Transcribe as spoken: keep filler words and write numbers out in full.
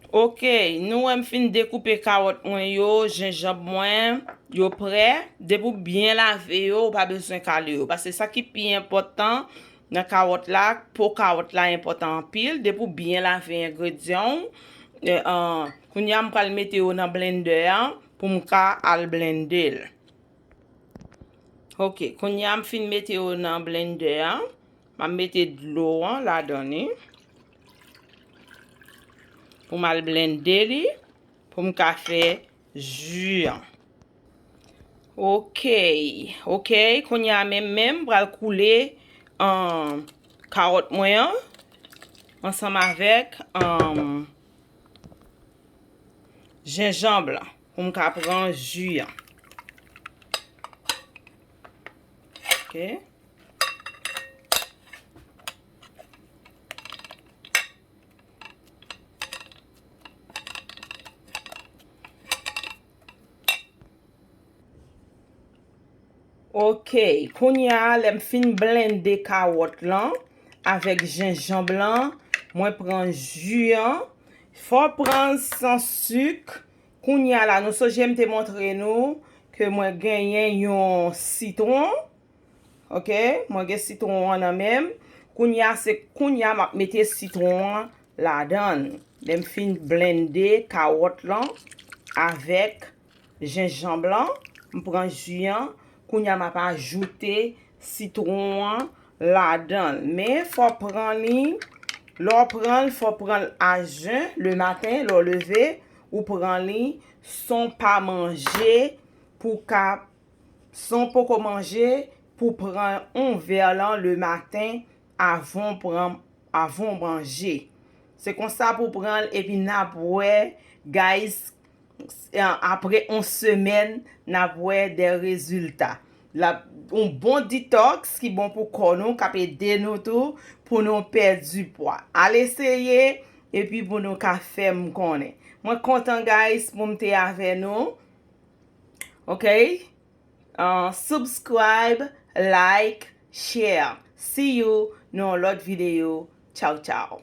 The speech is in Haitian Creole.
Ok, nou wè m fin dekoupe kawòt mwen yo, jenjanm mwen, yo prè. Depi w byen lave yo, ou pa bezwen kale yo. Paske sa ki pi enpòtan nan kawòt la, po kawòt la enpòtan anpil. Depi w byen lave engredyan w, e, an, kounye a m pral mete yo nan blendè an pou m ka al blende l. Ok, kounye a m fin mete yo nan blendè an. M ap mete dlo an ladan li pou m al blende li, pou m ka fè ji an. Ok, ok, kounye a menm menm, m pral koule, um, kawòt mwen an ansanm avèk, um, jenjanm lan pou m ka pran ji an. Ok. Ok, kounye a, lè m fin blende kawòt lan avèk jenjanm lan, mwen pran ji an. Fò w pran l san sik. Kounye a la, nou sonje m te montre nou ke mwen genyen yon sitwon. Ok, mwen gen sitwon an nan men m. Kounye a, se kounye a m ap mete sitwon an ladan l. Lè m fin blende kawòt lan avèk jenjanm lan, m pran ji an. Kounye a, m ap ajoute sitwon an ladan l. Men, fò w pran li, lè w pran l, fò w pran l a jen, le maten, lè w leve, ou pran li, san w pa manje, pou w ka, san w poko manje, pou w pran yon vè lan le maten avan w pran, avan w manje. Se konsa pou w pran l, epi n ap wè, guys, apre yon semèn, n ap wè de rezilta. L ap yon bon detox ki bon pou kò nou, k ap ede nou tou pou nou pèdi pwa. Al eseye, epi pou nou ka fè m konnen. Mwen kontan, guys, pou m te avè nou. Ok? Uh, subscribe, like, share. See you nan yon lòt videyo. Tchaw, tchaw.